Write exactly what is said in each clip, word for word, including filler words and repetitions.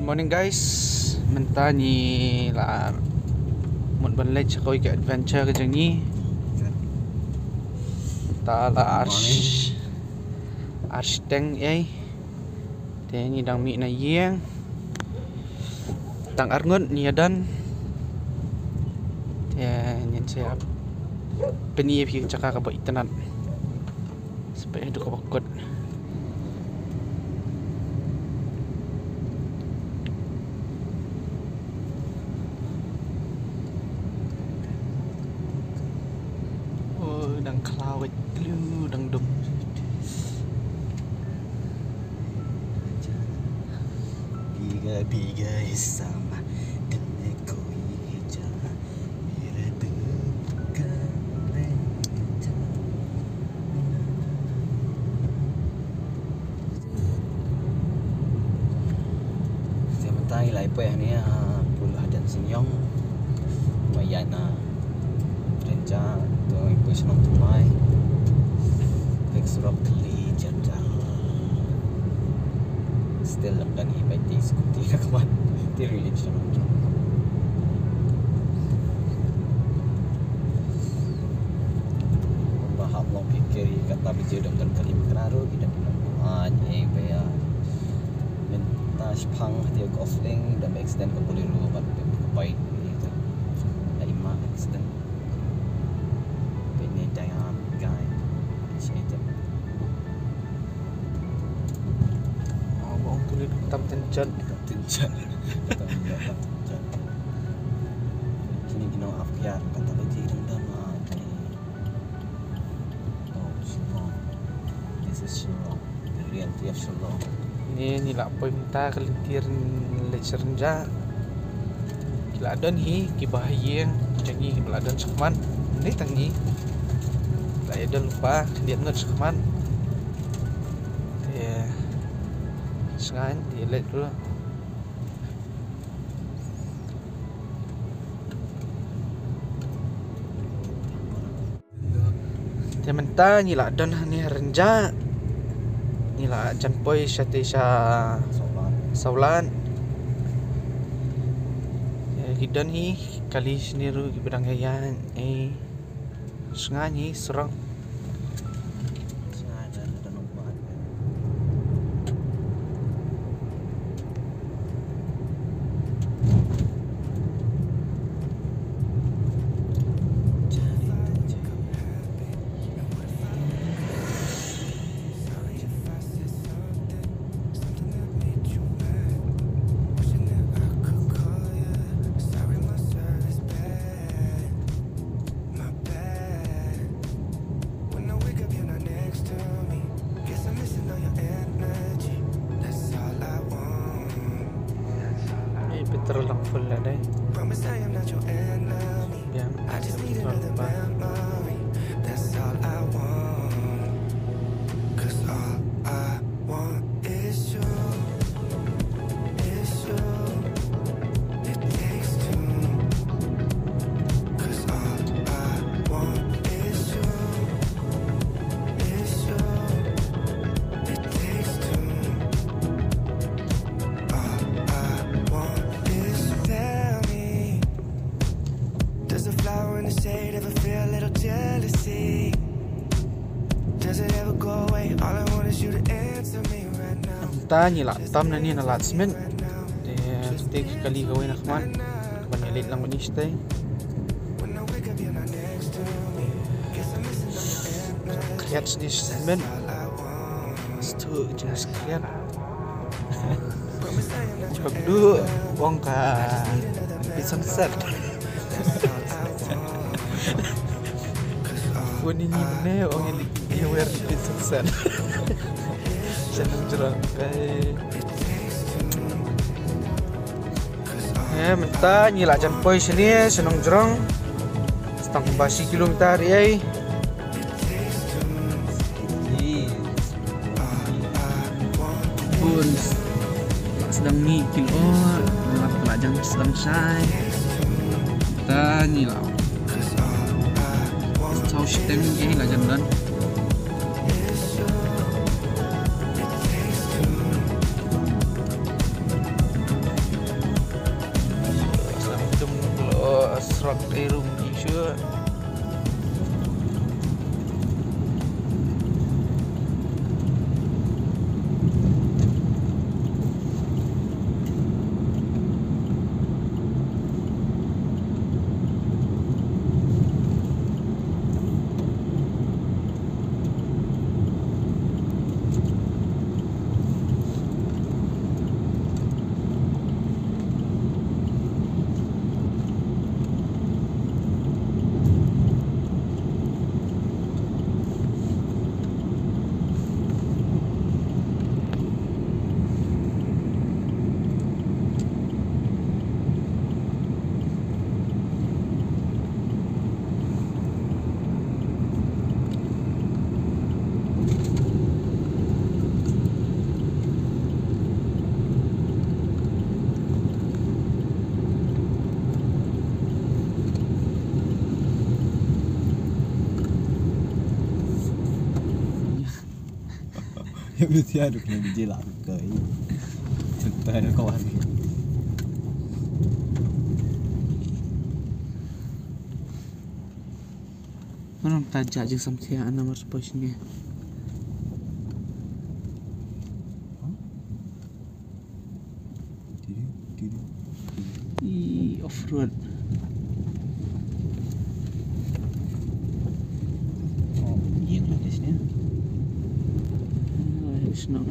Morning guys, mynta ngi la mut ban leit sha kawei ka adventure ka jong ngi. Mynta la ar, ar shiteng ei. Te ngi dang mih na ïing. Tang ar ngut ngi ïa don. Te ngin sa ïa pyni ïa phi ka jaka kaba itynnat. Sa peit haduh kaba kut. Oh, dang khlaw, dang dum. Bhiga bhiga hi sama, tumme koi hi jana, mera dil ka le ja. Te mynta ngi la ïa poi hangne ha Pul Hajan Sniong. Ba ïaid na Rynjah, to ngi poi shnong Thymmai. Pek surok khlieh jynjar. Still lam dan hi bai ti scooty na khmat. Ti ri leit shnong. Ba hap long phi kiri kata biji dam dan kali makna ru ki dam dam. Ai ei ba ïa. Mynta shipang hati ka offlink dam accident ka Bolero bad ka bike. Ai ma accident. Peit ne dang gai. Shi te. Oh, ba ong tuli tam tension. Tension. Tam tension. Kini kino afkiar kata biji dang dam. Oh, Shillong. This is Shillong. Rian tiap Shillong. Ni, ni la poi mynta ka lynti leit sha Rynjah. Ki la don hi kiba ha ïing jong ngi kiba la don shakhmat. Ni tang ngi la ïa don lypa khyndiat ngut shakhmat. Te sngewbha te leit ruh. Te mynta ngi la don hangne ha Rynjah. Ngi la jan poi shatei sha Sawlan. Te ki don hi kali shane ruh kiba dang ïaid. Ei. Sngewbha ngi surok. Ei, petrol lang full la dei. Biang. Petrol ba. Does a flower in the shade ever feel a little jealousy? Does it ever go away? All I want is you to answer me right now. Mynta ngi la tam na ni na Ladthmidt. Te, te kali kawei na khmat. Ban ïa leit lang bad ni shatei. Khriat shisha Smit. Stu jingkhriat. Ka du ong ka pit sngewsih. Uni ni ne ong ini wer pit sngewsih. Shnong Jrong kai. Eh, mynta ngi la jan poi shane shnong Jrong. Tang ba shi kilometer ri ai. Bun. La sdang mih kilo, la, la jan sdang shai. Ta ngi la. Saw shiteng ngi la jan don. Bitia duk na biji lah kai. Tentai na kawan. Mana tak jak je sampai anak harus posnya. Ih, off-road. Oh, yang ada sini. Oh, it's not.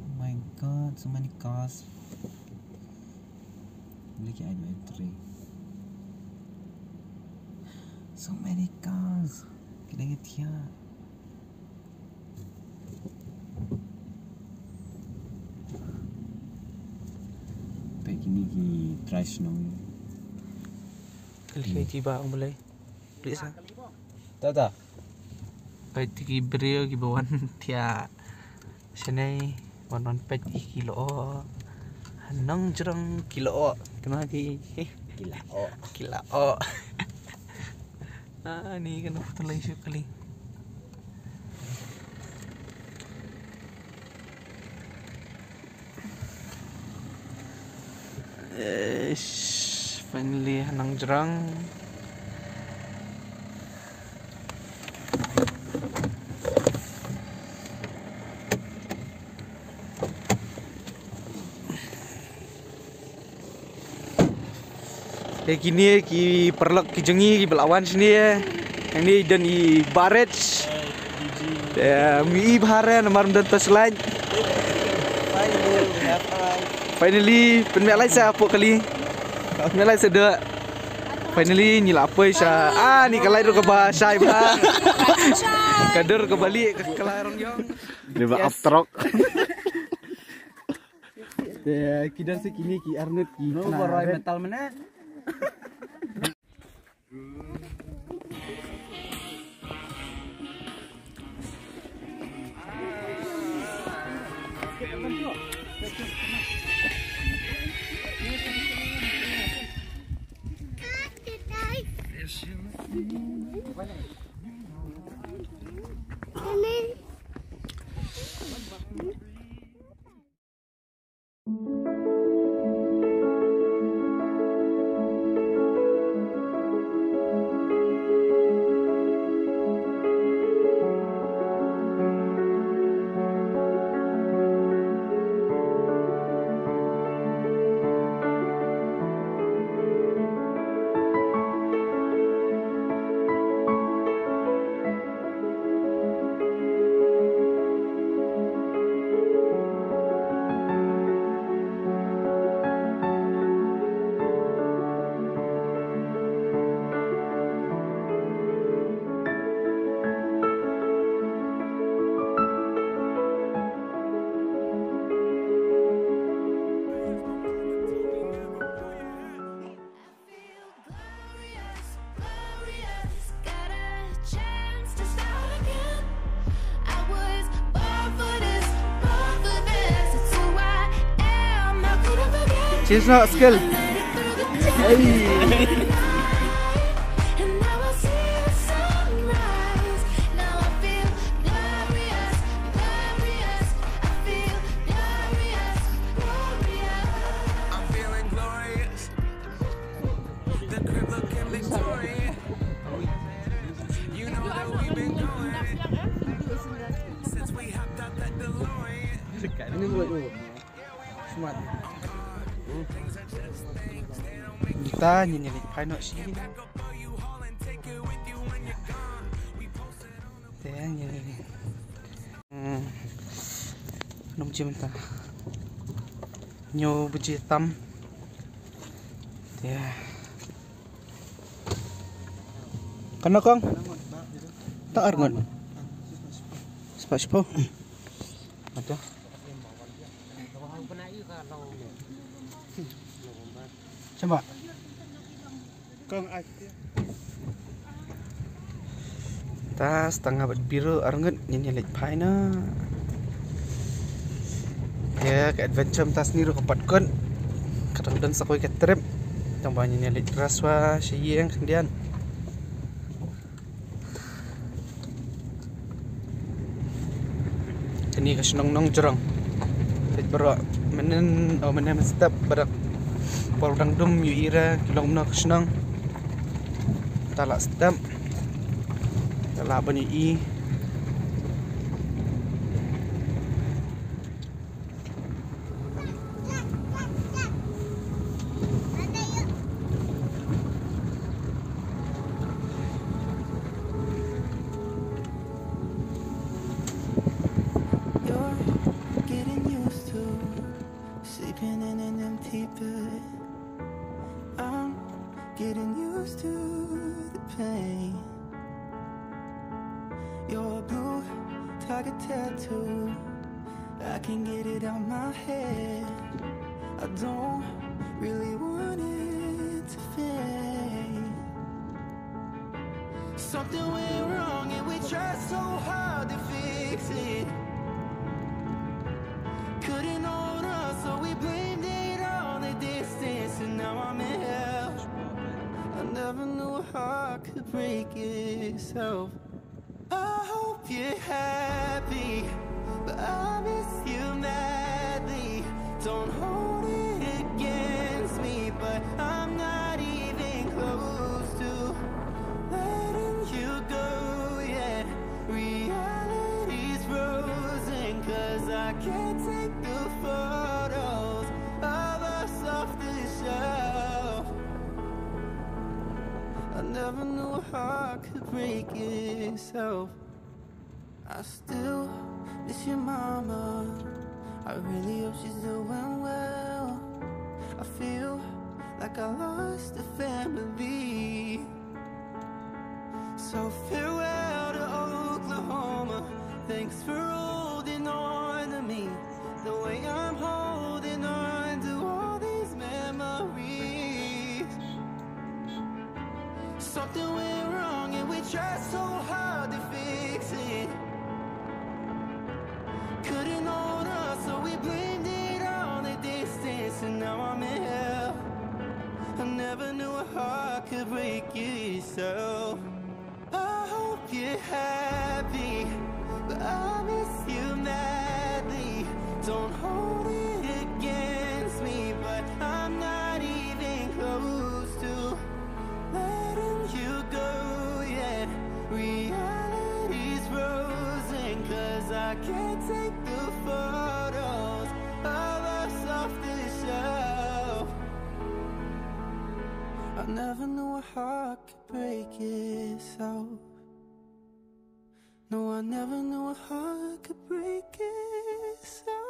Oh my God, so many cars. Lagi ada entry. So many cars. Kita ingat ya. Pek ini ki try snow. Kali ni tiba ang boleh. Please ah. Ta ta. Peit ki briew kiba wan thiah shane, wan wan peit ïa ki lyoh. Nongjrong ki lyoh. Kynmaw ki, ki lyoh. Ki lyoh. Ah, ni kan photo lai shu kali. Eish, finally, nongjrong. Te kine ki paralok ki jong ngi kiba la wan shane. Hangne don i Barrett. Te mi i bha re namar ym don torchlight. Finally, pynmih light sa hapoh kali. Pynmih light sa dei. Finally, ngi la poi sha. Ah, ni ka light ruh kaba shai bha. Ka dur kaba lieh ka, ka la rong ïong. Ni ba up truck. Te ki don sa kine ki arngut ki. No, kena ba roi red metal mane. Cheers, not skill. Hey. Ini buat lu. Smart. Kita nyanyi ni final sih. Te ngi, hmm, num jim ta. Nyu buji tam. Te. Kana kong? Ta arngut. Spah spah. Ada. Coba. Kong ai. Ta stanga bad biru arngut ngin ïa leit phai na. Ya, ka adventure mynta sngi ruh ka pat kut. Ka dang don sa kawei ka trip. Tang ba ngin ïa leit raswa sha ïing khyndiat. Kane ka shnong Nongjrong. Leit baroh mynnin, oh, mynnin mynstep ba dak por dang dum ïohi re ki long kumno ka shnong. Ta lah step. Ta lah ban ïohi. You're getting used to sleeping in an empty bed. I'm getting used to the pain. Your blue tiger tattoo, I can get it out my head. I don't really want it to fade. Something went wrong and we tried so hard to fix it. Couldn't hold on, so we blamed it on the distance, and now I'm in hell. I never knew a heart could break itself. I hope you're happy, but I miss you madly. Don't hold it against me, but I'm not even close to letting you go yet. Reality's frozen, 'cause I can't take the photos of us off the shelf. I never knew a heart could break itself. I still miss your mama. I really hope she's doing well. I feel like I lost a family. So farewell to Oklahoma. Thanks for holding on to me. The way I'm holding on to all these memories. Something went wrong and we tried so hard to fix it. Couldn't hold on, so we blamed it on the distance, and now I'm in hell. I never knew a heart could break itself. I hope you're happy, but I miss you madly. Don't hold it against me, but I'm not even close to letting you go yet. Reality's frozen, 'cause I can't take the photos of us off the shelf. I never knew a heart could break itself. No, I never knew a heart could break itself.